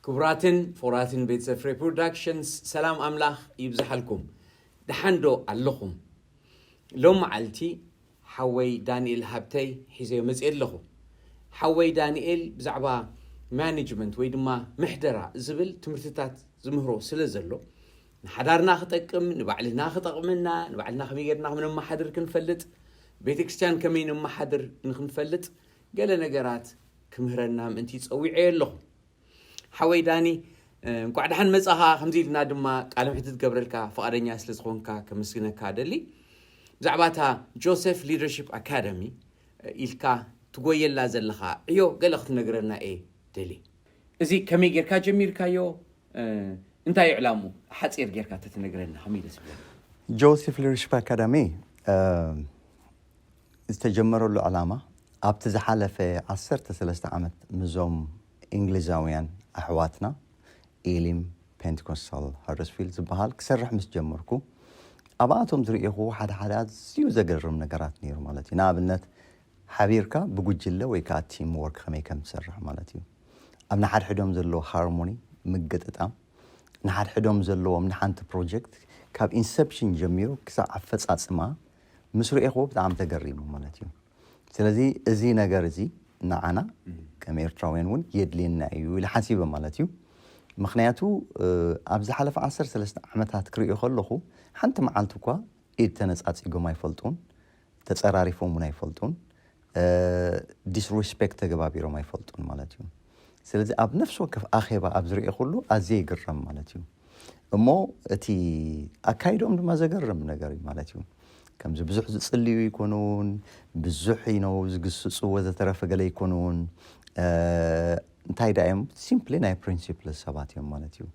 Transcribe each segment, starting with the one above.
ክቡራትን ፍቑራትን ቤተሰብ ፍሬ ፕሮዳክሽንስ፣ ሰላም ኣምላኽ ይብዝሓልኩም። ደሓን ዶ ኣለኹም? ሎም መዓልቲ ሓወይ ዳንኤል ሃብተይ ሒዘዮ መፅእ ኣለኹ። ሓወይ ዳንኤል ብዛዕባ ማኔጅመንት ወይ ድማ ምሕደራ ዝብል ትምህርትታት ዝምህሮ ስለ ዘሎ፣ ንሓዳርና ክጠቅም፣ ንባዕልና ክጠቕመና፣ ንባዕልና ከመይ ጌርና ከም ነመሓድር ክንፈልጥ፣ ቤተክርስትያን ከመይ ነመሓድር ንክንፈልጥ፣ ገለ ነገራት ክምህረና ምእንቲ ጸዊዐዮ ኣለኹ። ሓወይ ዳኒ፣ እንቋዕ ደሓን መጻኻ። ከምዚ ኢልና ድማ ቃለ ምሕትት ገብረልካ ፍቓደኛ ስለ ዝኾንካ ከመስግነካ ደሊ። ብዛዕባ እታ ጆሴፍ ሊደርሺፕ ኣካደሚ ኢልካ ትጎየላ ዘለኻ ዕዮ ገለ ክትነግረና እየ ደሊ። እዚ ከመይ ጌርካ ጀሚርካዮ? እንታይ እዩ ዕላሙ? ሓጺር ጌርካ ተትነግረና ከመይ ደስ ይብለኒ። ጆሴፍ ሊደርሺፕ ኣካዳሚ ዝተጀመረሉ ዕላማ ኣብቲ ዝሓለፈ ዓሰርተ ሰለስተ ዓመት ምስዞም እንግሊዛውያን ኣሕዋትና ኢሊም ፔንቴኮስታል ሃደርስፊልድ ዝበሃል ክሰርሕ ምስ ጀመርኩ ኣብኣቶም ዝርእኹ ሓደ ሓደ ኣዝዩ ዘገርም ነገራት ነይሩ ማለት እዩ። ንኣብነት ሓቢርካ ብጉጅለ ወይ ከዓ ቲም ወርክ ከመይ ከም ትሰርሕ ማለት እዩ። ኣብ ንሓድሕዶም ዘለዎ ሃርሞኒ ምግጥጣም፣ ንሓድሕዶም ዘለዎም ንሓንቲ ፕሮጀክት ካብ ኢንሰፕሽን ጀሚሩ ክሳዕ ኣፈፃፅማ ምስ ርእኹዎ ብጣዕሚ ተገሪሙ ማለት እዩ። ስለዚ እዚ ነገር እዚ ንዓና ከም ኤርትራውያን እውን የድልየና እዩ ኢለ ሓሲበ ማለት እዩ። ምክንያቱ ኣብ ዝሓለፈ ዓሰርተ ሰለስተ ዓመታት ክርእዮ ከለኹ ሓንቲ መዓልቲ እኳ ኢድ ተነፃፂጎም ኣይፈልጡን፣ ተፀራሪፎም እውን ኣይፈልጡን፣ ዲስሪስፔክት ተገባቢሮም ኣይፈልጡን ማለት እዩ። ስለዚ ኣብ ነፍሲ ወከፍ ኣኼባ ኣብ ዝርእየኩሉ ኣዝየ ይግረም ማለት እዩ። እሞ እቲ ኣካይዶም ድማ ዘገርም ነገር እዩ ማለት እዩ። ከምዚ ብዙሕ ዝጽልዩ ኣይኮኑን፣ ብዙሕ ነው ዝግስጹ ወዘተረፈ ገለ ኣይኮኑን። እንታይ ዳ እዮም ሲምፕሊ ናይ ፕሪንሲፕል ሰባት እዮም ማለት እዩ።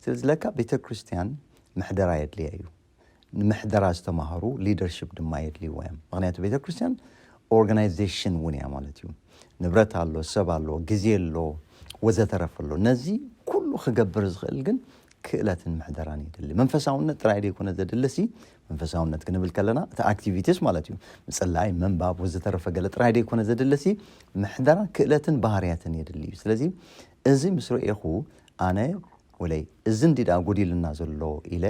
ስለዚ ለካ ቤተ ክርስቲያን ምሕደራ የድልያ እዩ። ንምሕደራ ዝተማሃሩ ሊደርሽፕ ድማ የድልይዋ እዮም። ምክንያቱ ቤተ ክርስቲያን ኦርጋናይዜሽን እውን እያ ማለት እዩ። ንብረት ኣሎ፣ ሰብ ኣሎ፣ ግዜ ኣሎ፣ ወዘተረፈ ኣሎ። ነዚ ኩሉ ክገብር ዝኽእል ግን ክእለትን ምሕደራን የድሊ። መንፈሳውነት ጥራይ ደይኮነ ዘድልሲ፣ መንፈሳውነት ክንብል ከለና እቲ ኣክቲቪቲስ ማለት እዩ፣ ምፅላይ፣ መንባብ ወዘተረፈ ገለ ጥራይ ደይኮነ ዘድልሲ፣ ምሕደራ ክእለትን ባህርያትን የድሊ እዩ። ስለዚ እዚ ምስ ረኤኹ ኣነ ወለይ እዚ እንዲ ደኣ ጎዲልና ዘሎ ኢለ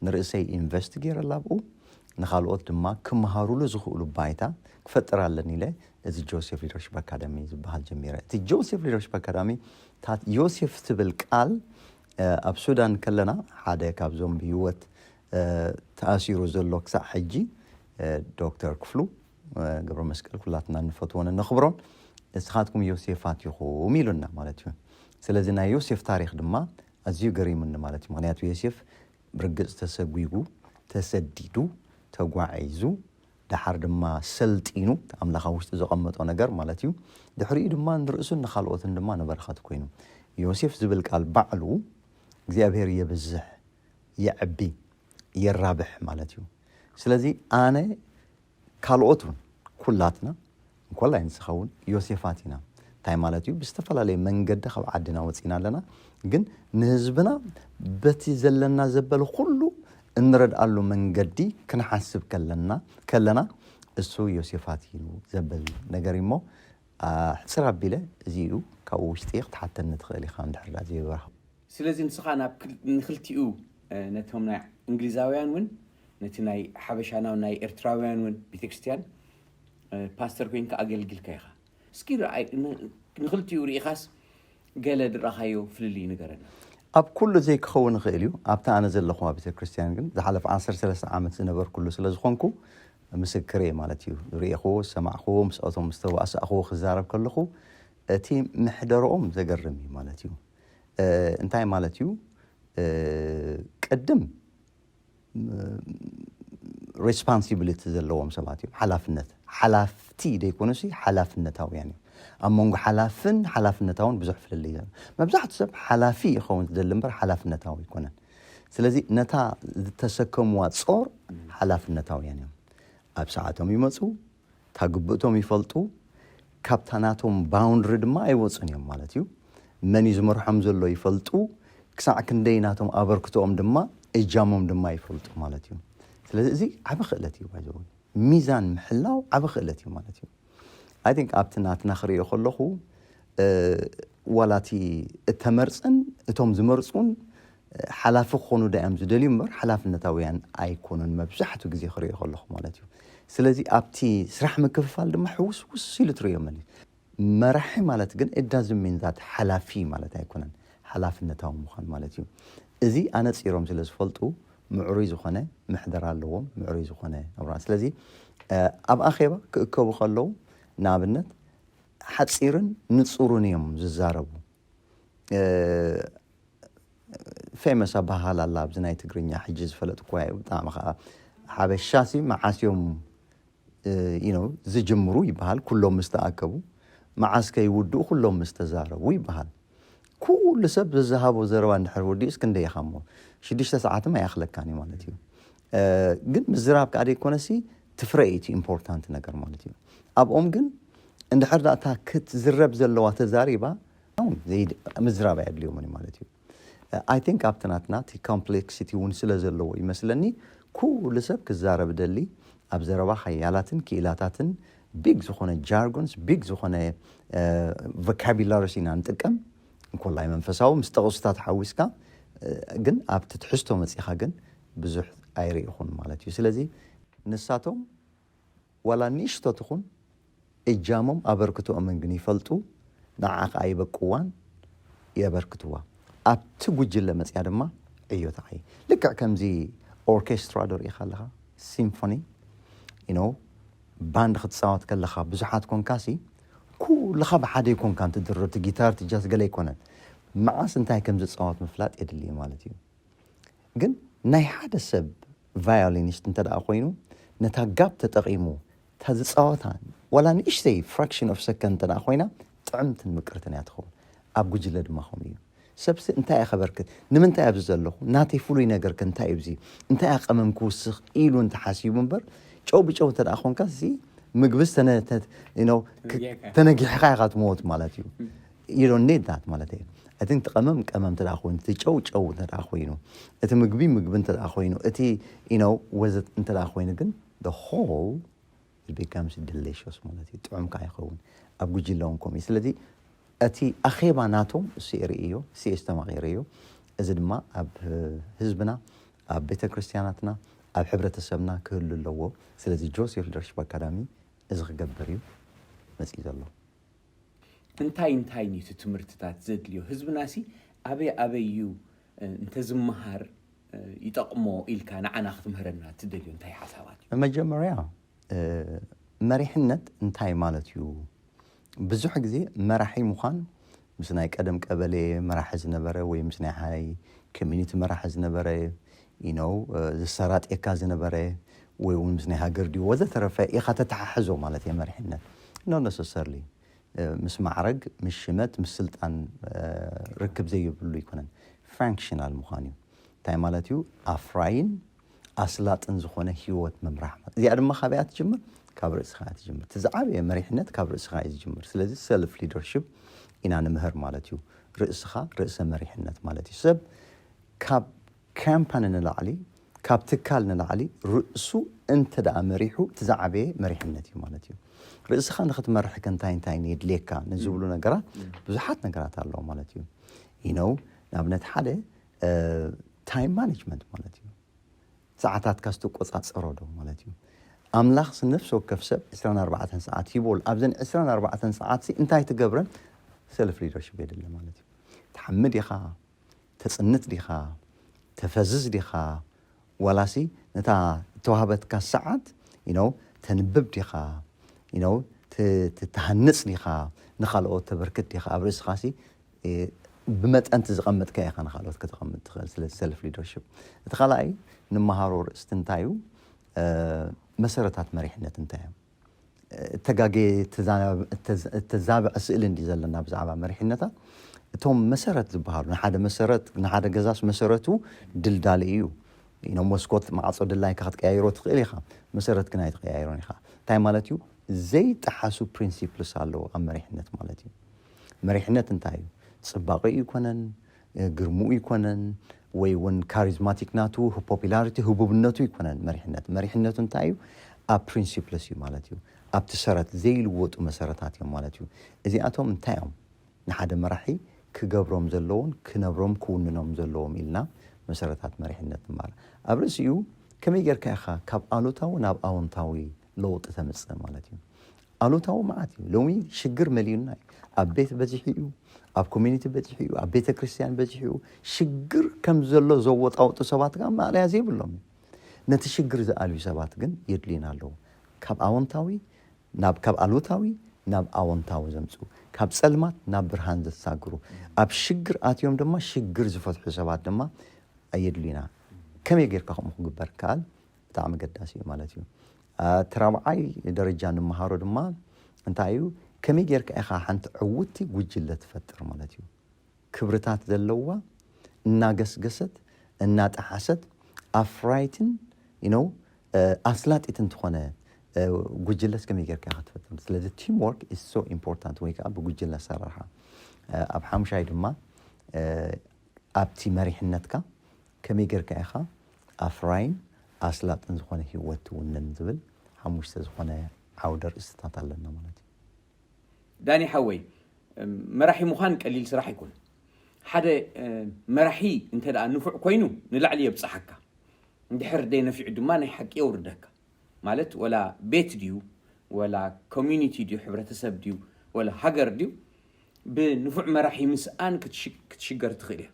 ንርእሰይ ኢንቨስት ገይረላ ኣብኡ፣ ንኻልኦት ድማ ክመሃሩሉ ዝኽእሉ ባይታ ክፈጥር ኣለኒ ኢለ እዚ ጆሴፍ ሊደርሽፕ ኣካዳሚ ዝበሃል ጀሚረ። እቲ ጆሴፍ ሊደርሽፕ ኣካዳሚ ታት ዮሴፍ ትብል ቃል ኣብ ሱዳን ከለና ሓደ ካብዞም ብህይወት ተኣሲሩ ዘሎ ክሳዕ ሕጂ ዶክተር ክፍሉ ገብረ መስቀል ኩላትና እንፈትዎን እነኽብሮን ንስኻትኩም ዮሴፋት ኢኹም ኢሉና ማለት እዩ። ስለዚ ናይ ዮሴፍ ታሪክ ድማ ኣዝዩ ገሪሙኒ ማለት እዩ። ምክንያቱ ዮሴፍ ብርግጽ ተሰጒጉ፣ ተሰዲዱ፣ ተጓዒዙ፣ ደሓር ድማ ሰልጢኑ ኣምላኽ ኣብ ውሽጡ ዘቐመጦ ነገር ማለት እዩ። ድሕሪኡ ድማ ንርእሱን ንኻልኦትን ድማ ንበረኸት ኮይኑ። ዮሴፍ ዝብል ቃል ባዕሉ እግዚኣብሔር የብዝሕ፣ የዕቢ፣ የራብሕ ማለት እዩ። ስለዚ ኣነ ካልኦት እውን ኩላትና እንኮላይ ንስኻ እውን ዮሴፋት ኢና። እንታይ ማለት እዩ? ብዝተፈላለየ መንገዲ ካብ ዓድና ወፂና ኣለና፣ ግን ንህዝብና በቲ ዘለና ዘበለ ኩሉ እንረድኣሉ መንገዲ ክንሓስብ ከለና ከለና እሱ ዮሴፋት እዩ ዘብል ነገር እሞ ኣሕፅር ኣቢለ እዚ እዩ። ካብኡ ውሽጢ ክትሓተኒ ትኽእል ኢኻ እንድሕር ዳ ዘይበርሃ ስለዚ ንስኻ ናብ ክል- ንክልቲኡ እ፣ ነቶም ናይ እንግሊዛውያን እውን ነቲ ናይ ሓበሻና ናይ ኤርትራውያን እውን ቤተክርስትያን እ፣ ፓስተር ኮይንካ ኣገልግልካ ኢኻ። እስኪ ረኣይ ን- ንክልቲኡ ርኢኻስ ገለ ድረኻዮ ፍልልይ ንገረና። ኣብ ኩሉ ዘይክኸውን ይኽእል እዩ። ኣብቲ ኣነ ዘለኹዋ ቤተ ክርስቲያን ግን ዝሓለፈ ዓሰርተ ሰለስተ ዓመት ዝነበርኩሉ ስለ ዝኾንኩ ምስክር እየ ማለት እዩ። ዝርእኹዎ፣ ዝሰማዕኹዎ፣ ምስኦቶም ዝተዋሳእኹዎ ክዛረብ ከለኹ እቲ ምሕደርኦም ዘገርም እዩ ማለት እዩ። እንታይ ማለት እዩ? ቅድም ሬስፖንሲቢሊቲ ዘለዎም ሰባት እዮም። ሓላፍነት ሓላፍቲ ዘይኮኑሲ ሓላፍነታውያን እዮም። ኣብ መንጎ ሓላፍን ሓላፍነታውን ብዙሕ ፍልልይ ዘሎ። መብዛሕትኡ ሰብ ሓላፊ ይኸውን ዝደሊ እምበር ሓላፍነታዊ ኣይኮነን። ስለዚ ነታ ዝተሰከምዋ ጾር ሓላፍነታውያን እዮም። ኣብ ሰዓቶም ይመፁ፣ እታ ግብእቶም ይፈልጡ፣ ካብታ ናቶም ባውንድሪ ድማ ኣይወፁን እዮም ማለት እዩ። መን እዩ ዝመርሖም ዘሎ ይፈልጡ፣ ክሳዕ ክንደይ ናቶም ኣበርክቶኦም ድማ እጃሞም ድማ ይፈልጡ ማለት እዩ። ስለዚ እዚ ዓቢ ክእለት እዩ ባይዘው ሚዛን ምሕላው ዓቢ ክእለት እዩ ማለት እዩ። ኣይ ቲንክ ኣብቲ ናትና ክርእዮ ከለኹ ዋላ እቲ እተመርፅን እቶም ዝመርፁን ሓላፊ ክኾኑ ዳዮም ዝደልዩ እምበር ሓላፍነታውያን ኣይኮኑን፣ መብዛሕትኡ ግዜ ክሪኦ ከለኹ ማለት እዩ። ስለዚ ኣብቲ ስራሕ ምክፍፋል ድማ ሕውስውስ ኢሉ ትሪኦ መን መራሒ ማለት ግን እዳ ዝሚንዛት ሓላፊ ማለት ኣይኮነን፣ ሓላፍነታዊ ምዃን ማለት እዩ። እዚ ኣነፂሮም ስለ ዝፈልጡ ምዕሩይ ዝኾነ ምሕደራ ኣለዎም፣ ምዕሩይ ዝኾነ ነብራ። ስለዚ ኣብ ኣኼባ ክእከቡ ከለዉ ንኣብነት ሓፂርን ንፁርን እዮም ዝዛረቡ። ፌመስ ኣባሃል ኣላ ኣብዚ ናይ ትግርኛ ሕጂ ዝፈለጥኩዋ እዩ። ብጣዕሚ ከዓ ሓበሻ ሲ መዓስ እዮም you know ዝጅምሩ ይበሃል። ኩሎም ምስ ተኣከቡ መዓስ ከይውድኡ ኩሎም ምስ ተዛረቡ ይበሃል። ኩሉ ሰብ ዘዝሃቦ ዘረባ እንድሕር ወዲኡ እስክንደይ ኢኻ እሞ ሽዱሽተ ሰዓት ማ ይኣኽለካን እዩ ማለት እዩ። ግን ምዝራብ ከዓ ደይኮነሲ ትፍረ እዩ እቲ ኢምፖርታንት ነገር ማለት እዩ። ኣብኦም ግን እንድሕር ዳእታ ክትዝረብ ዘለዋ ተዛሪባ ምዝራብ ኣየድልዮምን ማለት እዩ። I think ኣብቲ ናትና እቲ ኮምፕሌክሲቲ እውን ስለ ዘለዎ ይመስለኒ ኩሉ ሰብ ክዛረብ ደሊ ኣብ ዘረባ ሓያላትን ክኢላታትን ቢግ ዝኾነ ጃርጎንስ ቢግ ዝኾነ ቮካቡላሪስ ኢና ንጥቀም። እንኮላይ መንፈሳዊ ምስ ጠቕሱታት ሓዊስካ ግን ኣብቲ ትሕዝቶ መፂኻ ግን ብዙሕ ኣይርኢኹን ማለት እዩ። ስለዚ ንሳቶም ዋላ ንእሽቶ ትኹን እጃሞም ኣበርክቶኦምን ግን ይፈልጡ፣ ንዓ ከዓ ይበቅዋን የበርክትዋ። ኣብቲ ጉጅለ መፅያ ድማ ዕዮ ተዓይ ልክዕ ከምዚ ኦርኬስትራ ዶ ርኢኻ ኣለኻ? ሲምፎኒ you know ባንድ ክትፃወት ከለኻ ብዙሓት ኮንካሲ ኩልኻ ብሓደ ይኮንካ እንትድርር እቲ ጊታር ትጃስ ገለ ኣይኮነን። መዓስ እንታይ ከም ዝፃወት ምፍላጥ የድሊ ማለት እዩ። ግን ናይ ሓደ ሰብ ቫዮሊኒስት እንተ ደኣ ኮይኑ ነታ ጋብ ተጠቒሙ እታ ዝፃወታ ዋላ ንእሽተይ ፍራክሽን ኦፍ ሰከንድ እንተ ደኣ ኮይና ጥዕምትን ምቅርትን እያ ትኸውን። ኣብ ጉጅለ ድማ ከምኡ እዩ። ሰብሲ እንታይ እየ ከበርክት፣ ንምንታይ ኣብዚ ዘለኹ፣ ናተይ ፍሉይ ነገር ከ እንታይ እዩ፣ እዚ እንታይ እያ ቀመም ክውስኽ ኢሉ እንተሓሲቡ እምበር ጨው ብጨው እንተ ደኣ ኮንካ እዚ ምግብስ ተነ- ተ- you know፣ ክ- ተነጊሕካ። ተነጊሕካ ኢኻ ትመወት ማለት እዩ። You don't need that ማለት እዩ። እቲ ቀመም ቀመም እንተ ደኣ ኮይኑ፣ እቲ ጨው ጨው እንተ ደኣ ኮይኑ፣ እቲ ምግቢ ምግቢ እንተ ደኣ ኮይኑ፣ እቲ you know ወዘት እንተ ደኣ ኮይኑ ግን the whole it becomes delicious ማለት እዩ። ጥዑም ከዓ ይኸውን። ኣብ ጉጅለ እውን ከምኡ እዩ። ስለዚ እቲ ኣኼባ ናቶም እሱ የርእዮ፣ እሱ የስተማቒርዮ። እዚ ድማ ኣብ ህዝብና፣ ኣብ ቤተ ክርስቲያናትና፣ ኣብ ሕብረተሰብና ክህሉ ኣለዎ። ስለዚ ጆሴፍ ሊደርሽፕ ኣካዳሚ እዚ ክገብር እዩ መፅኡ ዘሎ። እንታይ እንታይ እዩ እቲ ትምህርትታት ዘድልዮ? ህዝብናሲ ኣበይ ኣበይ እዩ እንተዝመሃር ይጠቕሞ ኢልካ ንዓና ክትምህረና ትደልዮ እንታይ ሓሳባት እዩ? መጀመርያ መሪሕነት እንታይ ማለት እዩ? ብዙሕ ግዜ መራሒ ምዃን ምስ ናይ ቀደም ቀበሌ መራሒ ዝነበረ ወይ ምስ ናይ ሓይ ኮሚኒቲ መራሒ ዝነበረ you know ዝሰራጥየካ ዝነበረ ወይ እውን ምስ ናይ ሃገር ድዩ ወዘተረፈ ኢኻ ተተሓሕዞ ማለት እየ መሪሕነት። Not necessarily ምስ ማዕረግ ምስ ሽመት ምስ ስልጣን ርክብ ዘይብሉ ኣይኮነን። ፋንክሽናል ምዃን እዩ። እንታይ ማለት እዩ? ኣፍራይን ኣስላጥን ዝኾነ ህይወት ምምራሕ ማለት እዚኣ ድማ ካበይ እያ ትጅምር? ካብ ርእስኻ እያ ትጅምር። እቲ ዝዓበየ መሪሕነት ካብ ርእስኻ እዩ ዝጅምር። ስለዚ ሰልፍ ሊደርሽፕ ኢና ንምህር ማለት እዩ። ርእስኻ ርእሰ መሪሕነት ማለት እዩ። ሰብ ካብ ካምፓኒ ንላዕሊ ካብ ትካል ንላዕሊ ርእሱ እንተ ደኣ መሪሑ እቲ ዝዓበየ መሪሕነት እዩ ማለት እዩ። ርእስኻ ንክትመርሕ ከ እንታይ እንታይ የድልየካ ንዝብሉ ነገራት ብዙሓት ነገራት ኣለዎ ማለት እዩ። You know ንኣብነት ሓደ ታይም ማኔጅመንት ማለት እዩ። ሰዓታትካ ስትቆፃፀሮ ዶ ማለት እዩ። ኣምላኽ ነፍሲ ወከፍ ሰብ ዕስራን ኣርባዕተን ሰዓት ሂቦል ኣብዘን ዕስራን ኣርባዕተን ሰዓት እንታይ ትገብረን ሰልፍ ሊደርሽፕ የድሊ ማለት እዩ። ትሓምድ ኢኻ፣ ተፅንት ዲኻ፣ ተፈዝዝ ዲኻ፣ ዋላሲ ነታ እተዋህበትካ ሰዓት you know ተንብብ ዲኻ you know ትሃንፅ ዲኻ፣ ንካልኦት ተበርክት ዲኻ፣ ኣብ ርእስኻሲ ብመጠን እቲ ዝቐመጥካ ኢኻ ንካልኦት ከተቐምጥ ትኽእል። ስለዚ ሰልፍ ሊደርሽፕ እቲ ካልኣይ ንመሃሮ ርእስቲ እንታይ እዩ? መሰረታት መሪሕነት እንታይ እዮም? እተጋጌ እተዛብዐ ስእሊ እንዲ ዘለና ብዛዕባ መሪሕነታት እቶም መሰረት ዝበሃሉ ንሓደ መሰረት ንሓደ ገዛስ መሰረቱ ድልዳሊ እዩ። መስኮት ማዕፆ ድላይካ ክትቀያይሮ ትኽእል ኢኻ፣ መሰረት ግን ኣይትቀያይሮን ኢኻ። እንታይ ማለት እዩ? ዘይጠሓሱ ፕሪንሲፕልስ ኣለዎ ኣብ መሪሕነት ማለት እዩ። መሪሕነት እንታይ እዩ? ፅባቐ ይኮነን ግርምኡ ይኮነን ወይ እውን ካሪዝማቲክ ናቱ ፖፒላሪቲ ህቡብነቱ ይኮነን መሪሕነት። መሪሕነቱ እንታይ እዩ? ኣብ ፕሪንሲፕልስ እዩ ማለት እዩ። ኣብቲ ሰረት ዘይልወጡ መሰረታት እዮም ማለት እዩ። እዚኣቶም እንታይ እዮም? ንሓደ መራሒ ክገብሮም ዘለዎን ክነብሮም ክውንኖም ዘለዎም ኢልና መሰረታት መሪሕነት ንማር። ኣብ ርእሲኡ ከመይ ጌርካ ኢኻ ካብ ኣሉታዊ ናብ ኣወንታዊ ለውጢ ተምጽእ ማለት እዩ? ኣሉታዊ መዓት እዩ። ሎሚ ሽግር መሊኡና እዩ። ኣብ ቤት በዚሑ እዩ፣ ኣብ ኮሚኒቲ በዚሑ እዩ፣ ኣብ ቤተ ክርስቲያን በዚሑ እዩ። ሽግር ከም ዘሎ ዘወጣውጡ ሰባት ጋር ማእለያ ዘይብሎም እዩ። ነቲ ሽግር ዝኣልዩ ሰባት ግን የድልዩና ኣለዉ። ካብ ኣወንታዊ ናብ ካብ ኣሉታዊ ናብ ኣወንታዊ ዘምጽኡ፣ ካብ ጸልማት ናብ ብርሃን ዘሳግሩ፣ ኣብ ሽግር ኣትዮም ድማ ሽግር ዝፈትሑ ሰባት ድማ ኣየድልዩና። ከመይ ጌርካ ከምኡ ክግበር ከኣል ብጣዕሚ ገዳሲ እዩ ማለት እዩ። እቲ ራብዓይ ደረጃ ንምሃሮ ድማ እንታይ እዩ? ከመይ ጌርካ ኢኻ ሓንቲ ዕውቲ ጉጅለ ትፈጥር ማለት እዩ? ክብርታት ዘለዋ እናገስገሰት እናጠሓሰት ኣፍራይትን you know ኣስላጢትን ዝኾነ ጉጅለስ ከመይ ጌርካ ክትፈጥር? ስለዚ ቲም ወርክ is so important ወይ ከዓ ብጉጅለ ኣሰራርሓ። ኣብ ሓሙሻይ ድማ ኣብቲ መሪሕነትካ ከመይ ጌርካ ኢኻ ኣፍራይን ኣስላጥን ዝኾነ ህይወት ትውንን ዝብል ሓሙሽተ ዝኾነ ዓውደ ርእስታት ኣለና ማለት እዩ። ዳኒ ሓወይ፣ መራሒ ምዃን ቀሊል ስራሕ ኣይኮነን። ሓደ መራሒ እንተ ደኣ ንፉዕ ኮይኑ ንላዕሊ የብጽሓካ፣ እንድሕር ደይ ነፊዑ ድማ ናይ ሓቂ የውርደካ። ማለት ወላ ቤት ድዩ፣ ወላ ኮሚኒቲ ድዩ፣ ሕብረተሰብ ድዩ፣ ወላ ሃገር ድዩ፣ ብንፉዕ መራሒ ምስኣን ክትሽገር ትኽእል እያ።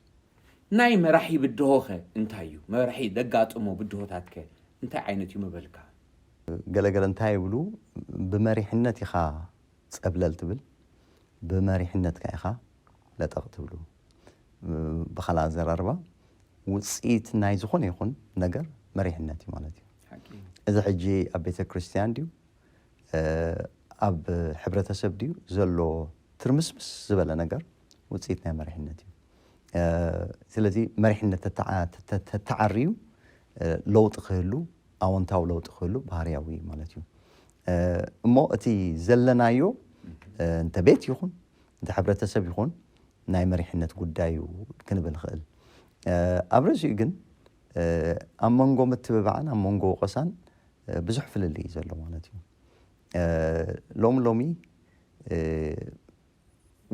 ናይ መራሒ ብድሆኸ እንታይ እዩ? መራሒ ደጋጥሞ ብድሆታትከ እንታይ ዓይነት እዩ ምበልካ? ገለገለ እንታይ ይብሉ፣ ብመሪሕነት ኢኻ ጸብለል ትብል፣ ብመሪሕነትካ ኢኻ ለጠቕ ትብሉ። ብኻልእ ኣዘራርባ ውፅኢት ናይ ዝኾነ ይኹን ነገር መሪሕነት እዩ ማለት እዩ። እዚ ሕጂ ኣብ ቤተ ክርስቲያን ድዩ ኣብ ሕብረተሰብ ድዩ ዘሎ ትርምስምስ ዝበለ ነገር ውፅኢት ናይ መሪሕነት እዩ። ስለዚ መሪሕነት ተተዓርዩ ለውጢ ክህሉ ኣወንታዊ ለውጢ ክህሉ ባህርያዊ ማለት እዩ። እሞ እቲ ዘለናዮ እንተ ቤት ይኹን እንተ ሕብረተሰብ ይኹን ናይ መሪሕነት ጉዳይ እዩ ክንብል ንኽእል። ኣብ ርእሲኡ ግን ኣብ መንጎ ምትብባዕን ኣብ መንጎ ወቐሳን ብዙሕ ፍልልይ እዩ ዘሎ ማለት እዩ። ሎሚ ሎሚ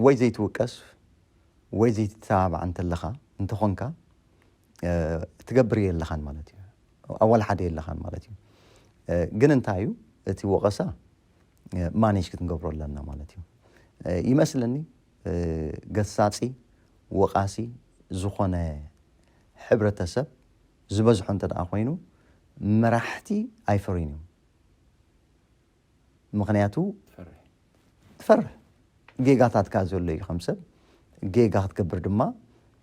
ወይ ዘይትውቀስ ወይ ዘይትተባባዕ እንተለኻ እንተኾንካ ትገብር የለኻን ማለት እዩ። ኣዋል ሓደ የለኻን ማለት እዩ። ግን እንታይ እዩ እቲ ወቐሳ ማኔጅ ክትንገብሮ ኣለና ማለት እዩ። ይመስለኒ ገሳፂ ወቓሲ ዝኾነ ሕብረተሰብ ዝበዝሖ እንተ ደኣ ኮይኑ መራሕቲ ኣይፈርዩን እዮም። ምኽንያቱ ትፈርሕ ጌጋታትካ ዘሎ እዩ ከም ሰብ ጌጋ ክትገብር ድማ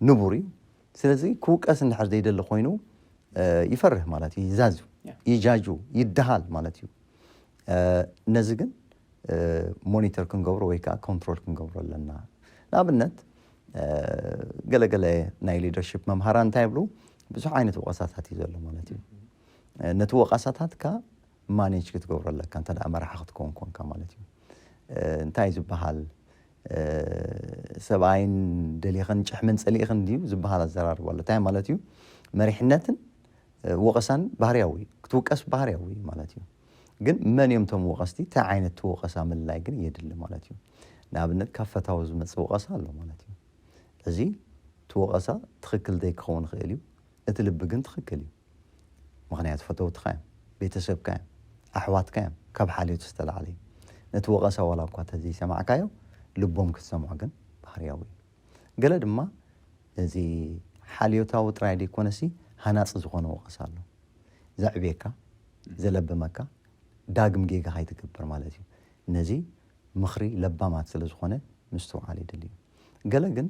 ንቡር እዩ። ስለዚ ክውቀስ እንድሕር ዘይደሊ ኮይኑ ይፈርህ ማለት እዩ። ይዛዙ ይጃጁ ይደሃል ማለት እዩ። ነዚ ግን ሞኒተር ክንገብሮ ወይ ከዓ ኮንትሮል ክንገብሮ ኣለና። ንኣብነት ገለገለ ናይ ሊደርሽፕ መምሃራ እንታይ ይብሉ? ብዙሕ ዓይነት ወቐሳታት እዩ ዘሎ ማለት እዩ። ነቲ ወቐሳታትካ ማኔጅ ክትገብሮ ኣለካ እንተ ደኣ መራሒ ክትከውን ኮንካ ማለት እዩ። እንታይ ዝበሃል ሰብኣይን ደሊኽን ጭሕምን ጸሊእኽን ድዩ ዝበሃል ኣዘራርባ ኣሎ። እንታይ ማለት እዩ? መሪሕነትን ወቐሳን ባህርያዊ ክትውቀስ ባህርያዊ ማለት እዩ። ግን መን እዮም ቶም ወቐስቲ? እንታይ ዓይነት ወቐሳ ምልላይ ግን የድሊ ማለት እዩ። ንኣብነት ካብ ፈታዊ ዝመጽእ ወቐሳ ኣሎ ማለት እዩ። እዚ እቲ ወቐሳ ትኽክል ዘይክኸውን ይኽእል እዩ። እቲ ልቢ ግን ትኽክል እዩ። ምኽንያቱ ፈተውትኻ እዮም፣ ቤተሰብካ እዮም፣ ኣሕዋትካ እዮም። ካብ ሓልዮት ዝተላዕለ እዩ። ነቲ ወቐሳ ዋላ እኳ ተዘይሰማዕካዮ ልቦም ክትሰምዖ ግን ባህርያዊ እዩ። ገለ ድማ እዚ ሓልዮታዊ ጥራይ ዘይኮነሲ ሃናፂ ዝኾነ ወቐሳ ኣሎ። ዘዕብየካ፣ ዘለብመካ፣ ዳግም ጌጋ ከይትገብር ማለት እዩ። ነዚ ምኽሪ ለባማት ስለ ዝኾነ ምስትውዓል የድሊ እዩ። ገለ ግን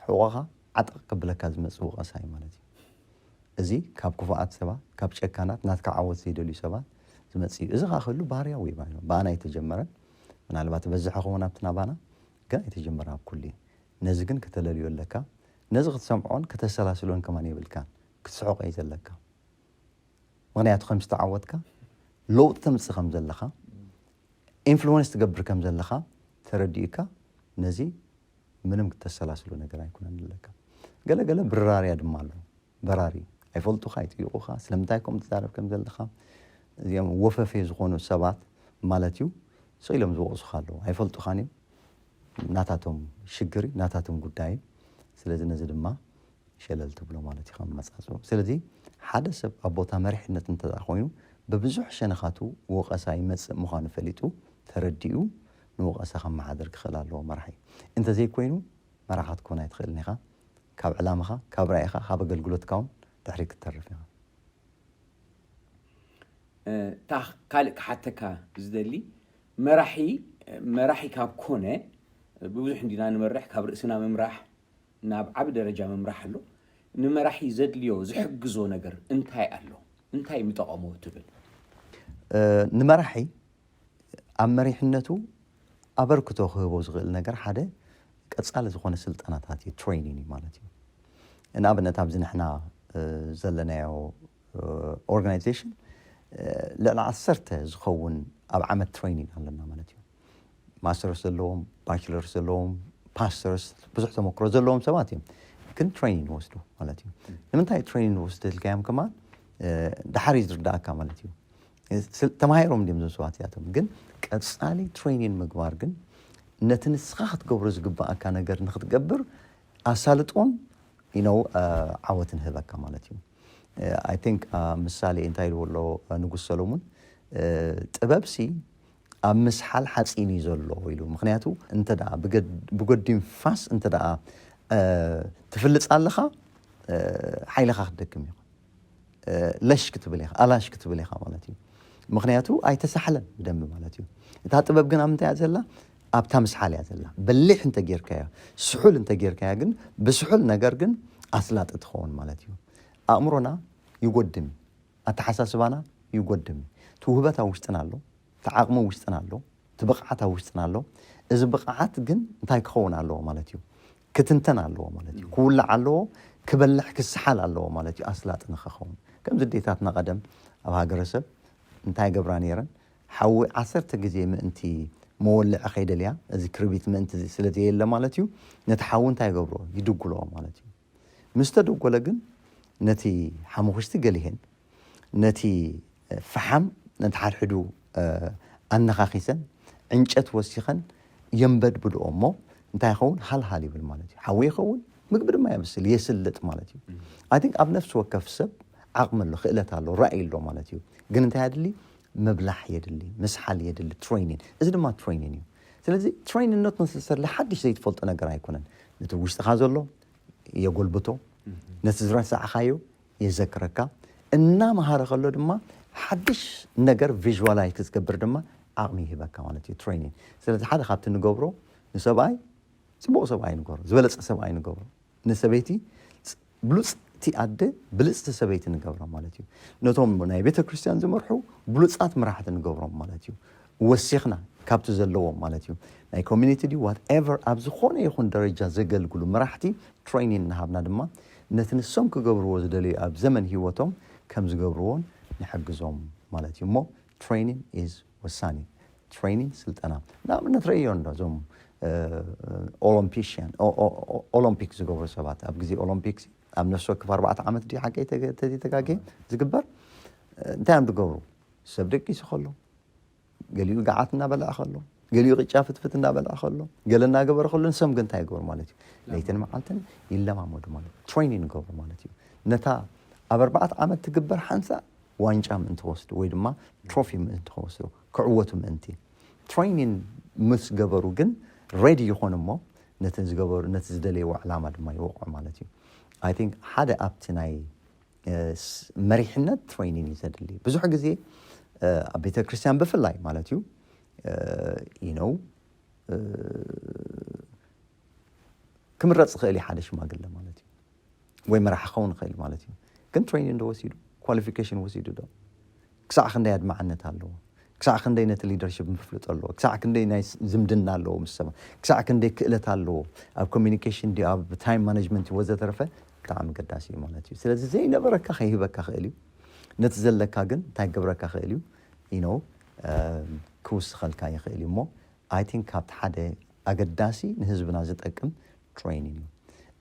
ሕቖኻ ዓጠቕ ከብለካ ዝመጽእ ወቐሳ እዩ ማለት እዩ። እዚ ካብ ክፉኣት ሰባት፣ ካብ ጨካናት፣ ናትካ ዓወት ዘይደልዩ ሰባት ዝመጽእ እዩ። እዚ ኸዓ ክህሉ ባህርያዊ እዩ ማለት እዩ። ብኣና ኣይተጀመረን። ምናልባት በዝሐ ኸውን ኣብቲ ናባና ግን ኣይተጀመረን ኣብ ኩሉ እዩ። ነዚ ግን ከተለልዮ ኣለካ። ነዚ ክትሰምዖን ከተሰላስሎን ከማን የብልካን። ክትስሕቆ እዩ ዘለካ። ምኽንያቱ ከም ዝተዓወትካ ለውጢ ተምፅእ ከም ዘለኻ ኢንፍሉወንስ ትገብር ከም ዘለኻ ተረዲኡካ ነዚ ምንም ክተሰላስሎ ነገር ኣይኮነን ኣለካ። ገለገለ ብራርያ ድማ ኣሎ። በራሪ ኣይፈልጡኻ ኣይጥይቑኻ ስለምንታይ ከምኡ ትዛረብ ከም ዘለኻ እዚኦም ወፈፌ ዝኾኑ ሰባት ማለት እዩ። ስቕ ኢሎም ዝወቕሱኻ ኣለዉ ኣይፈልጡኻን እዮም። ናታቶም ሽግር እዩ፣ ናታቶም ጉዳይ እዩ። ስለዚ ነዚ ድማ ሸለል ትብሎ ማለት እዩ ከም መጻጽኡ። ስለዚ ሓደ ሰብ ኣብ ቦታ መሪሕነት እንተ ደኣ ኮይኑ ብብዙሕ ሸነኻቱ ወቐሳ ይመጽእ ምዃኑ ፈሊጡ ተረዲኡ ንወቐሳ ከመሓድር ክኽእል ኣለዎ መራሒ። እንተዘይኮይኑ መራሒ ክትኮን ኣይትኽእልን ኢኻ። ካብ ዕላማኻ፣ ካብ ራኢኻ፣ ካብ ኣገልግሎትካ እውን ድሕሪት ክትተርፍ ኢኻ። እታ ካልእ ክሓተካ ዝደሊ መራሒ መራሒ ካብ ኮነ ብብዙሕ እንዲና ንመርሕ ካብ ርእስና ምምራሕ ናብ ዓቢ ደረጃ ምምራሕ ኣሎ። ንመራሒ ዘድልዮ ዝሕግዞ ነገር እንታይ ኣሎ እንታይ ምጠቐሞ ትብል? ንመራሒ ኣብ መሪሕነቱ ኣበርክቶ ክህቦ ዝኽእል ነገር ሓደ ቀጻሊ ዝኾነ ስልጠናታት እዩ፣ ትሬኒን እዩ ማለት እዩ። ንኣብነት ኣብዚ ንሕና ዘለናዮ ኦርጋናይዜሽን ልዕሊ ዓሰርተ ዝኸውን ኣብ ዓመት ትሬኒን ኣለና ማለት እዩ። ማስተርስ ዘለዎም፣ ባችለርስ ዘለዎም፣ ፓስተርስ ብዙሕ ተመክሮ ዘለዎም ሰባት እዮም ግን ትሬኒን ይወስዱ ማለት እዩ። ንምንታይ ትሬኒን ይወስዱ ኢልካዮም ከማን ድሓር እዩ ዝርዳእካ ማለት እዩ። ተማሂሮም እንዲም ዞም ሰባት እዚኣቶም ግን ቀፃሊ ትሬኒን ምግባር ግን ነቲ ንስኻ ክትገብሮ ዝግባኣካ ነገር ንክትገብር ኣሳልጦን you know ዓወትን ህበካ ማለት እዩ። I think ምሳሌ እንታይ ኢልዎ ኣሎ ንጉስ ሰሎሙን፣ ጥበብሲ ኣብ ምስሓል ሓፂን እዩ ዘሎ ኢሉ። ምክንያቱ እንተ ደኣ ብጎዲም ፋስ እንተ ደኣ ትፍልፅ ኣለኻ ሓይልኻ ክትደክም እዩ። ለሽ ክትብል ኢኻ፣ ኣላሽ ክትብል ኢኻ ማለት እዩ። ምክንያቱ ኣይተሳሕለን ብደንቢ ማለት እዩ። እታ ጥበብ ግን ኣብ ምንታይ እያ ዘላ? ኣብታ ምስሓል እያ ዘላ። በሊሕ እንተጌርካያ፣ ስሑል እንተጌርካያ ግን ብስሑል ነገር ግን ኣስላጢ ትኸውን ማለት እዩ። ኣእምሮና ይጎድም እዩ፣ ኣተሓሳስባና ይጎድም እዩ። እቲ ውህበት ኣብ ውሽጥና ኣሎ፣ እቲ ዓቕሚ ኣብ ውሽጥና ኣሎ፣ እቲ ብቕዓት ኣብ ውሽጥና ኣሎ። እዚ ብቕዓት ግን እንታይ ክኸውን ኣለዎ ማለት እዩ? ክትንተን ኣለዎ ማለት እዩ። ክውላዕ ኣለዎ፣ ክበልሕ ክሰሓል ኣለዎ ማለት እዩ። ኣስላጢ ንኸኸውን ከምዚ ኣዴታትና ቀደም ኣብ ሃገረሰብ እንታይ ገብራ ነይረን? ሓዊ ዓሰርተ ግዜ ምእንቲ መወልዒ ከይደልያ እዚ ክርቢት ምእንቲ ስለ ዘየለ ማለት እዩ ነቲ ሓዊ እንታይ ይገብርኦ? ይድጉልኦ ማለት እዩ። ምስ ተደጎለ ግን ነቲ ሓሙኽሽቲ ገሊሀን ነቲ ፈሓም ነንተሓድሕዱ ኣነኻኺሰን ዕንጨት ወሲኸን የንበድብድኦ እሞ እንታይ ይኸውን? ሃልሃል ይብል ማለት እዩ። ሓዊ ይኸውን፣ ምግቢ ድማ የብስል፣ የስልጥ ማለት እዩ። I think ኣብ ነፍሲ ወከፍ ሰብ ዓቕሚ ኣሎ፣ ክእለት ኣሎ፣ ራእይ ኣሎ ማለት እዩ። ግን እንታይ ኣድሊ? ምብላሕ የድሊ፣ ምስሓል የድሊ፣ ትሬኒን። እዚ ድማ ትሬኒን እዩ። ስለዚ ትሬኒን ኖት ነሰሰርሊ ሓድሽ ዘይትፈልጦ ነገር ኣይኮነን። ነቲ ውሽጥኻ ዘሎ የጎልብቶ፣ ነቲ ዝረሳዕኻዮ የዘክረካ፣ እናመሃረ ከሎ ድማ ሓድሽ ነገር ቪዥዋላይዝ ክትገብር ድማ ዓቕሚ ይህበካ ማለት እዩ ትሬኒን። ስለዚ ሓደ ካብቲ ንገብሮ ንሰብኣይ ጽቡቕ ሰብኣይ ንገብሮ፣ ዝበለጸ ሰብኣይ ንገብሮ፣ ንሰበይቲ ብሉጽቲ ኣደ ብልጽቲ ሰበይቲ ንገብሮ ማለት እዩ። ነቶም ናይ ቤተ ክርስቲያን ዝመርሑ ብሉጻት መራሕቲ ንገብሮም ማለት እዩ። ወሲኽና ካብቲ ዘለዎም ማለት እዩ ናይ ኮሚኒቲ ድዩ ዋትኤቨር ኣብ ዝኾነ ይኹን ደረጃ ዘገልግሉ መራሕቲ ትሬኒን እናሃብና ድማ ነቲ ንሶም ክገብርዎ ዝደልዩ ኣብ ዘመን ህይወቶም ከም ዝገብርዎን ንሕግዞም ማለት እዩ። እሞ ትሬኒን ኢዝ ወሳኒ። ትሬኒን ስልጠና ንኣብነት ረእዮ እንዶ እዞም ኦሎምፒሽያን ኦሎምፒክ ዝገብሩ ሰባት ኣብ ግዜ ኦሎምፒክስ ኣብ ነፍሲ ወከፍ ኣርባዕተ ዓመት ድዩ ሓቀይ ተጋጌ ዝግበር እንታይ እዮም ዝገብሩ? ሰብ ደቂሱ ከሎ ገሊኡ ገዓት እናበልዐ ከሎ ገሊኡ ቅጫ ፍትፍት እናበልዐ ከሎ ገለ እናገበረ ከሎ ንሶም ግን እንታይ ይገብሩ ማለት እዩ? ለይትን መዓልትን ይለማመዱ ማለት እዩ። ትሬኒን ይገብሩ ማለት እዩ። ነታ ኣብ ኣርባዕተ ዓመት ትግበር ሓንሳእ ዋንጫ ምእንቲ ክወስዱ ወይ ድማ ትሮፊ ምእንቲ ክወስዱ ክዕወቱ ምእንቲ ትሬኒን ምስ ገበሩ ግን ሬዲ ይኾኑ እሞ ነቲ ዝገበሩ ነቲ ዝደለይዎ ዕላማ ድማ ይወቕዑ ማለት እዩ። I think ሓደ ኣብቲ ናይ መሪሕነት ትሬኒን እዩ ዘድሊ። ብዙሕ ግዜ ኣብ ቤተ ክርስቲያን ብፍላይ ማለት እዩ you know ክምረፅ ይኽእል እዩ ሓደ ሽማግለ ማለት እዩ ወይ መራሒ ክኸውን ይኽእል ማለት እዩ። ግን ትሬኒን ዶ ወሲዱ? ኳሊፊኬሽን ወሲዱ ዶ? ክሳዕ ክንደይ ኣድማዕነት ኣለዎ? ክሳዕ ክንደይ ነቲ ሊደርሽፕ ምፍልጦ ኣለዎ? ክሳዕ ክንደይ ናይ ዝምድና ኣለዎ ምስ ሰባት? ክሳዕ ክንደይ ክእለት ኣለዎ ኣብ ኮሚኒኬሽን ድዩ ኣብ ታይም ማኔጅመንት ወዘተረፈ? ብጣዕሚ ገዳሲ እዩ ማለት እዩ። ስለዚ ዘይነበረካ ከይህበካ ክእል እዩ። ነቲ ዘለካ ግን እንታይ ክገብረካ ክእል እዩ? you know ክውስኸልካ ይኽእል እዩ። እሞ I think ካብቲ ሓደ ኣገዳሲ ንህዝብና ዝጠቅም ትሬኒን እዩ።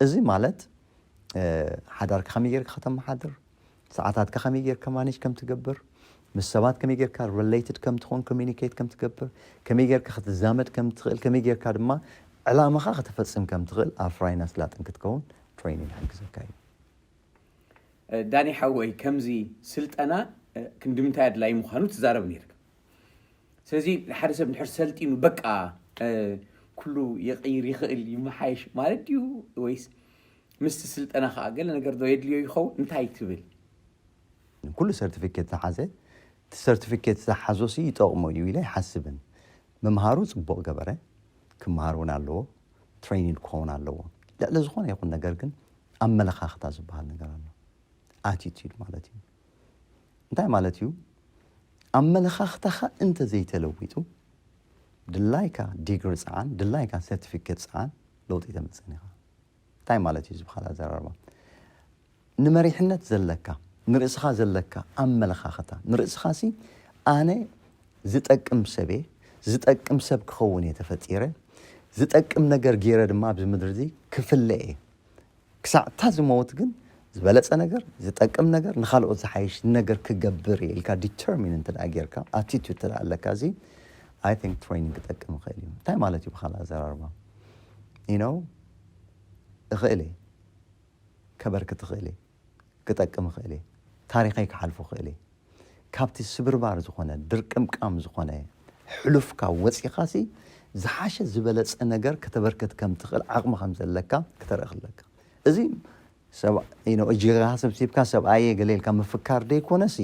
እዚ ማለት ሓዳርካ ከመይ ጌርካ ከተመሓድር፣ ሰዓታትካ ከመይ ጌርካ ማኔጅ ከም ትገብር፣ ምስ ሰባት ከመይ ጌርካ ሪሌትድ ከም ትኾን ኮሚኒኬት ከም ትገብር፣ ከመይ ጌርካ ክትዛመድ ከም ትኽእል፣ ከመይ ጌርካ ድማ ዕላማኻ ከተፈጽም ከም ትኽእል ኣፍራይን ኣስላጥን ክትከውን ትሬኒንግ ይሕግዘካ እዩ። ዳኒ ሓወይ፣ ከምዚ ስልጠና ክንድምንታይ ኣድላይ ምዃኑ ትዛረብ ነርካ። ስለዚ ሓደ ሰብ ንድሕር ሰልጢኑ በቃ ኩሉ የቕይር ይኽእል ይመሓየሽ ማለት ድዩ? ወይስ ምስቲ ስልጠና ከዓ ገለ ነገር ዶ የድልዮ ይኸውን? እንታይ ትብል? ኩሉ ሰርቲፊኬት ዝሓዘ እቲ ሰርቲፊኬት ዝሓዞ ሲ ይጠቕሞ እዩ ኢለ ኣይሓስብን። ምምሃሩ ፅቡቕ ገበረ፣ ክምሃር እውን ኣለዎ፣ ትሬኒንግ ክኸውን ኣለዎ። ልዕሊ ዝኾነ ይኹን ነገር ግን ኣመለኻኽታ ዝበሃል ነገር ኣሎ። ኣቲቲዩድ ማለት እዩ። እንታይ ማለት እዩ? ኣመለኻኽታኻ እንተዘይተለዊጡ ድላይካ ዲግሪ ፀዓን ድላይካ ሰርቲፊኬት ፀዓን ለውጢ ኣይተምፅእን ኢኻ። እንታይ ማለት እዩ እዚ ብኻልእ ኣዘራርባ? ንመሪሕነት ዘለካ ንርእስኻ ዘለካ ኣመለኻኽታ ንርእስኻ ሲ ኣነ ዝጠቅም ሰብየ ዝጠቅም ሰብ ክኸውን እየ ተፈጢረ ዝጠቅም ነገር ገይረ ድማ ኣብዚ ምድሪ እዚ ክፍለ እየ ክሳዕ እታ ዝመውት ግን ዝበለፀ ነገር ዝጠቅም ነገር ንካልኦት ዝሓይሽ ነገር ክገብር እየ ኢልካ ዲተርሚን እንተ ደኣ ጌርካ ኣቲቱድ እንተ ደኣ ኣለካ እዚ I think ትሬኒንግ ክጠቅም ይኽእል እዩ እንታይ ማለት እዩ ብካልእ ኣዘራርባ you know እኽእል እየ ከበርክት እኽእል እየ ክጠቅም እኽእል እየ ታሪኸይ ክሓልፎ እኽእል እየ ካብቲ ስብርባር ዝኾነ ድርቅምቃም ዝኾነ ሕሉፍካ ወፂኻሲ ዝሓሸ ዝበለፀ ነገር ከተበርክት ከም ትኽእል ዓቕሚ ከም ዘለካ ክተርኢ ክለካ እዚ እጅኻ ሰብሲብካ ሰብኣየ ገለ ኢልካ ምፍካር ደይኮነሲ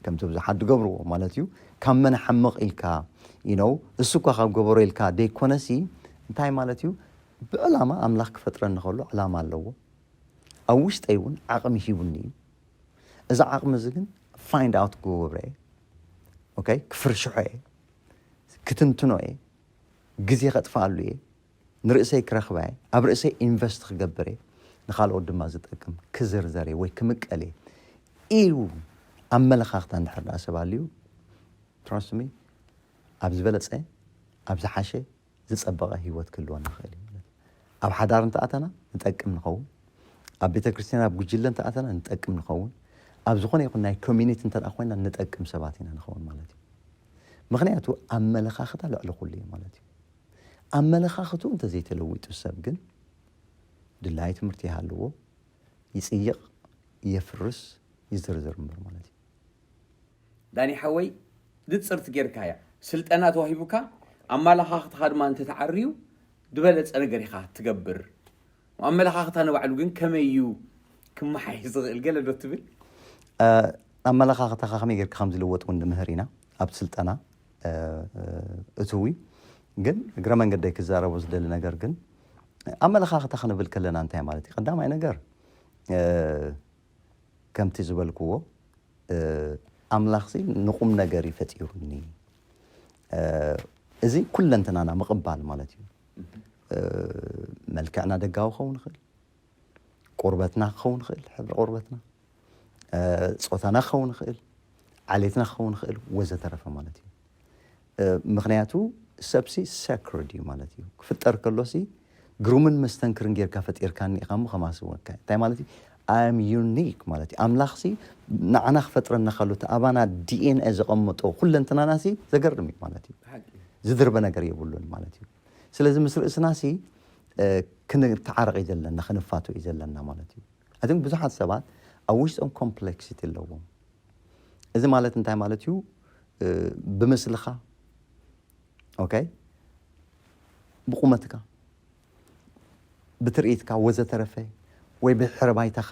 ከምቲ ብዙሓት ዝገብርዎ ማለት እዩ ካብ መን ሓምቕ ኢልካ you know እሱ እኳ ካብ ገበሮ ኢልካ ደይኮነሲ እንታይ ማለት እዩ ብዕላማ ኣምላኽ ክፈጥረኒ ከሎ ዕላማ ኣለዎ ኣብ ውሽጠይ እውን ዓቕሚ ሂቡኒ እዩ እዚ ዓቕሚ እዚ ግን find out ክገብሮ እየ okay ክፍርሽሖ እየ ክትንትኖ እየ ግዜ ከጥፍኣሉ እየ ንርእሰይ ክረኽባ እየ ኣብ ርእሰይ ኢንቨስት ክገብር እየ ንኻልኦት ድማ ዝጠቅም ክዝርዘር እየ ወይ ክምቀል እየ ኢሉ ኣመለኻኽታ እንድሕር ደኣ ሰብ ኣልዩ trust me ኣብ ዝበለጸ ኣብ ዝሓሸ ዝጸበቐ ህይወት ክህልወና ይኽእል እዩ ማለት እዩ ኣብ ሓዳር እንተኣተና ንጠቅም ንኸውን ኣብ ቤተ ክርስቲያን ኣብ ጉጅለ እንተኣተና ንጠቅም ንኸውን ኣብ ዝኾነ ይኹን ናይ ኮሚኒቲ እንተ ኮይና ንጠቅም ሰባት ኢና ንኸውን ማለት እዩ ምኽንያቱ ኣመለኻኽታ ልዕሊ ኩሉ እዩ ማለት እዩ ኣመለኻኽቱ እንተዘይተለዊጡ ሰብ ግን ድላይ ትምህርቲ ይሃልዎ ይፅይቕ የፍርስ ይዝርዝር እምበር ማለት እዩ ዳኒ ሓወይ ንፅርቲ ጌርካያ ስልጠና ተዋሂቡካ ኣመለኻኽትኻ ድማ እንተተዓርዩ ዝበለፀ ነገር ኢኻ ትገብር ኣመለኻኽታ ንባዕሉ ግን ከመይ እዩ ክመሓየሽ ዝኽእል ገለ ዶ ትብል ኣመለኻኽታኻ ከመይ ጌርካ ከም ዝልወጥ እውን ንምህር ኢና ኣብ ስልጠና እትዊ ግን እግረ መንገደይ ክዛረቦ ዝደሊ ነገር ግን ኣመለኻኽታ ክንብል ከለና እንታይ ማለት እዩ ቀዳማይ ነገር ከምቲ ዝበልክዎ ኣምላኽሲ ንቁም ነገር እዩ ፈጢሩኒ እዚ ኩለንትናና ምቕባል ማለት እዩ መልክዕና ደጋዊ ክኸውን ይኽእል ቁርበትና ክኸውን ይኽእል ሕብሪ ቁርበትና ፆታና ክኸውን ይኽእል ዓሌትና ክኸውን ይኽእል ወዘተረፈ ማለት እዩ ምክንያቱ ሰብሲ ሰክርድ እዩ ማለት እዩ ክፍጠር ከሎሲ ግሩምን መስተንክርን ጌርካ ፈጢርካኒ ኢኻ እሞ ከማስወካ እንታይ ማለት እዩ ኣም ዩኒክ ማለት እዩ ኣምላኽሲ ንዓና ክፈጥረና ከሎ እቲ ኣባና ዲኤንኤ ዘቐመጦ ኩለንትናናሲ ዘገርም እዩ ማለት እዩ ዝድርበ ነገር የብሉን ማለት እዩ ስለዚ ምስ ርእስናሲ ክንተዓረቕ እዩ ዘለና ክንፋቱ እዩ ዘለና ማለት እዩ ኣትን ብዙሓት ሰባት ኣብ ውሽጦም ኮምፕሌክሲቲ ኣለዎም እዚ ማለት እንታይ ማለት እዩ ብምስልኻ okay ብቁመትካ ብትርኢትካ ወዘተረፈ ወይ ብድሕረ ባይታኻ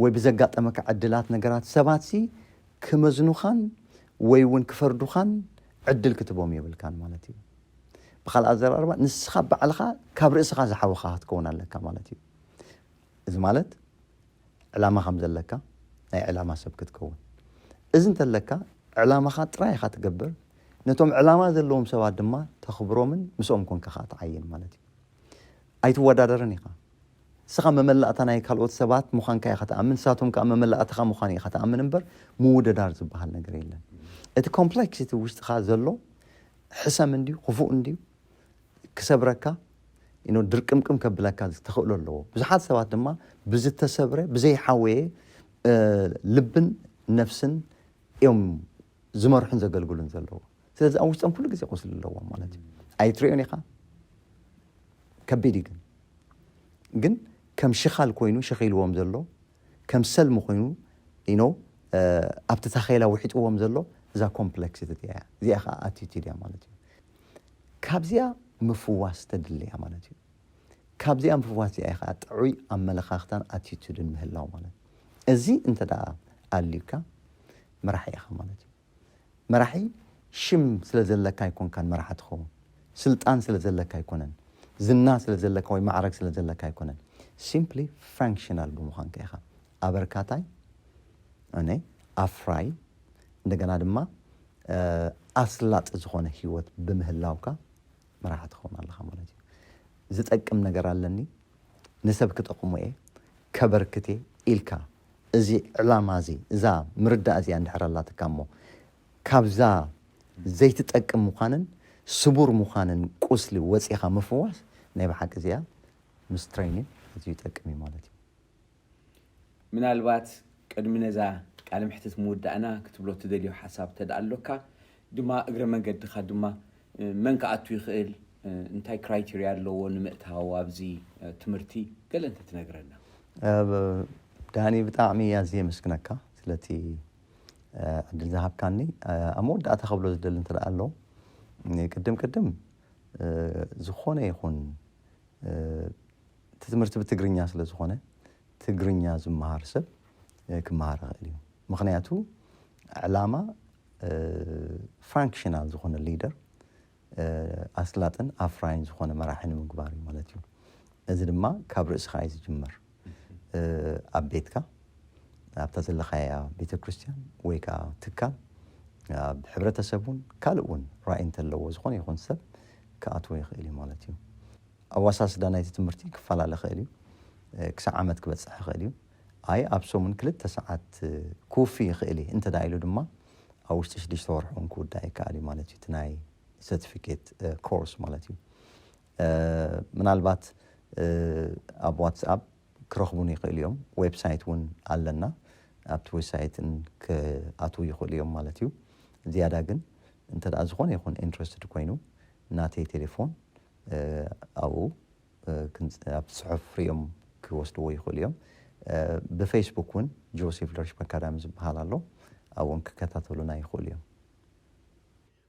ወይ ብዘጋጠመካ ዕድላት ነገራት ሰባት ሲ ክመዝኑኻን ወይ እውን ክፈርዱኻን ዕድል ክትቦም የብልካን ማለት እዩ ብካልእ ኣዘራርባ ንስኻ ባዕልኻ ካብ ርእስኻ ዝሓወኻ ክትከውን ኣለካ ማለት እዩ እዚ ማለት ዕላማ ከም ዘለካ ናይ ዕላማ ሰብ ክትከውን እዚ እንተለካ ዕላማኻ ጥራይ ኢኻ ትገብር ነቶም ዕላማ ዘለዎም ሰባት ድማ ተኽብሮምን ምስኦም ኮንካ ከዓ ትዓይን ማለት እዩ ኣይትወዳደርን ኢኻ ንስኻ መመላእታ ናይ ካልኦት ሰባት ምዃንካ ኢኻ ትኣምን ንሳቶም ከዓ መመላእትኻ ምዃን ኢኻ ትኣምን እምበር ምውድዳር ዝበሃል ነገር የለን እቲ ኮምፕሌክሲቲ ውሽጥኻ ዘሎ ሕሰም እንድዩ ክፉእ እንድዩ ክሰብረካ ድርቅምቅም ከብለካ ተኽእሎ ኣለዎ ብዙሓት ሰባት ድማ ብዝተሰብረ ብዘይሓወየ ልብን ነፍስን እዮም ዝመርሑን ዘገልግሉን ዘለዎ ስለዚ ኣብ ውሽጦም ኩሉ ግዜ ቁስሊ ኣለዎም ማለት እዩ ኣይትሪኦን ኢኻ ከቢድ እዩ ግን ግን ከም ሽኻል ኮይኑ ሽኺልዎም ዘሎ ከም ሰልሚ ኮይኑ you know ኣብቲ ታኼላ ውሒጥዎም ዘሎ እዛ ኮምፕሌክሲቲ እያ። እዚኣ ከዓ ኣቲቲድ እያ ማለት እዩ። ካብዚኣ ምፍዋስ ተድሊ እያ ማለት እዩ። ካብዚኣ ምፍዋስ እዚኣ ከዓ ጥዑይ ኣመለኻኽታን ኣቲቲድን ምህላው ማለት እዩ። እዚ እንተ ደኣ ኣልዩካ መራሒ ኢኻ ማለት እዩ። መራሒ ሽም ስለ ዘለካ ኣይኮንካን መራሒ ትኸውን። ስልጣን ስለ ዘለካ ኣይኮነን። ዝና ስለ ዘለካ ወይ ማዕረግ ስለ ዘለካ ኣይኮነን። ሲምፕሊ ፋንክሽናል ብምዃንካ ኢኻ። ኣበርካታይ፣ እነ ኣፍራይ፣ እንደገና ድማ ኣስላጢ ዝኾነ ህይወት ብምህላውካ መራሒ ትኸውን ኣለኻ ማለት እዩ። ዝጠቅም ነገር ኣለኒ፣ ንሰብ ክጠቕሞ እየ፣ ከበርክት እየ ኢልካ እዚ ዕላማ እዚ እዛ ምርዳእ እዚኣ እንድሕር ኣላትካ እሞ ካብዛ ዘይትጠቅም ምዃንን ስቡር ምዃንን ቁስሊ ወፂኻ ምፍዋስ ናይ ብሓቂ እዚኣ ምስ ትሬኒን ኣዝዩ ይጠቅም እዩ ማለት እዩ። ምናልባት ቅድሚ ነዛ ቃለ መሕትት ምውዳእና ክትብሎ ትደልዮ ሓሳብ ተደኣ ኣሎካ ድማ እግረ መንገድካ ድማ መን ክኣቱ ይኽእል እንታይ ክራይቴርያ ኣለዎ ንምእታው ኣብዚ ትምህርቲ ገለ እንተትነግረና። ዳኒ ብጣዕሚ ኣዝየ የመስግነካ ስለቲ ዕድል ዝሃብካኒ። ኣብ መወዳእታ ከብሎ ዝደሊ እንተ ኣሎ ቅድም ቅድም ዝኾነ ይኹን እቲ ትምህርቲ ብትግርኛ ስለ ዝኾነ ትግርኛ ዝመሃር ሰብ ክመሃር ይኽእል እዩ። ምኽንያቱ ዕላማ ፋንክሽናል ዝኾነ ሊደር ኣስላጥን ኣፍራይን ዝኾነ መራሒ ንምግባር እዩ ማለት እዩ። እዚ ድማ ካብ ርእስኻ እዩ ዝጅመር። ኣብ ቤትካ፣ ኣብታ ዘለኻያ ቤተ ክርስቲያን ወይ ከዓ ትካል፣ ኣብ ሕብረተሰብ እውን ካልእ እውን ራእይ እንተለዎ ዝኾነ ይኹን ሰብ ክኣትዎ ይኽእል እዩ ማለት እዩ። ኣዋሳስዳ ናይቲ ትምህርቲ ክፈላለ ይኽእል እዩ። ክሳብ ዓመት ክበፅሕ ይኽእል እዩ። ኣይ ኣብ ሰሙን ክልተ ሰዓት ክውፊ ይኽእል እየ እንተ ኢሉ ድማ ኣብ ውሽጢ ሽዱሽተ ወርሒ እውን ክውዳእ ይከኣል እዩ ማለት እዩ። እቲ ናይ ሰርቲፊኬት ኮርስ ማለት እዩ። ምናልባት ኣብ ዋትስኣፕ ክረኽቡን ይኽእሉ እዮም። ዌብሳይት እውን ኣለና። ኣብቲ ዌብሳይትን ክኣትዉ ይኽእሉ እዮም ማለት እዩ። ዝያዳ ግን እንተ ዝኾነ ይኹን ኢንትረስትድ ኮይኑ ናተይ ቴሌፎን ኣብኡ ኣብ ፅሑፍ ሪኦም ክወስድዎ ይኽእሉ እዮም። ብፌስቡክ እውን ጆሴፍ ሊደርሽፕ ኣካዳሚ ዝበሃል ኣሎ። ኣብኡን ክከታተሉና ይኽእሉ እዮም።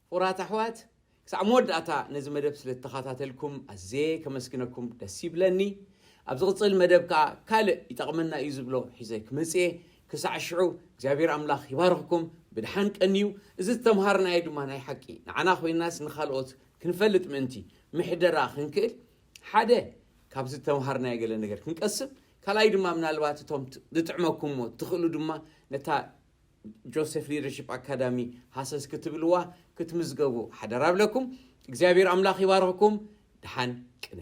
ክቡራት ኣሕዋት ክሳዕ መወዳእታ ነዚ መደብ ስለ እተኸታተልኩም ኣዝየ ከመስግነኩም ደስ ይብለኒ። ኣብ ዝቕፅል መደብ ከዓ ካልእ ይጠቕመና እዩ ዝብሎ ሒዘ ክመፅእ እየ። ክሳዕ ሽዑ እግዚኣብሔር ኣምላኽ ይባርኽኩም። ብድሓን ቀንዩ። እዚ ዝተምሃርናዮ ድማ ናይ ሓቂ ንዓና ኮይናስ ንኻልኦት ክንፈልጥ ምእንቲ ምሕደራ ክንክእል ሓደ ካብ ዝተምሃርናዮ ገለ ነገር ክንቀስም ካልኣይ ድማ ምናልባት እቶም ዝጥዕመኩም እሞ ትኽእሉ ድማ ነታ ጆሴፍ ሊደርሽፕ ኣካዳሚ ሃሰስ ክትብልዋ ክትምዝገቡ ሓደራ ብለኩም እግዚኣብሔር ኣምላኽ ይባርኽኩም። ድሓን ቅነ።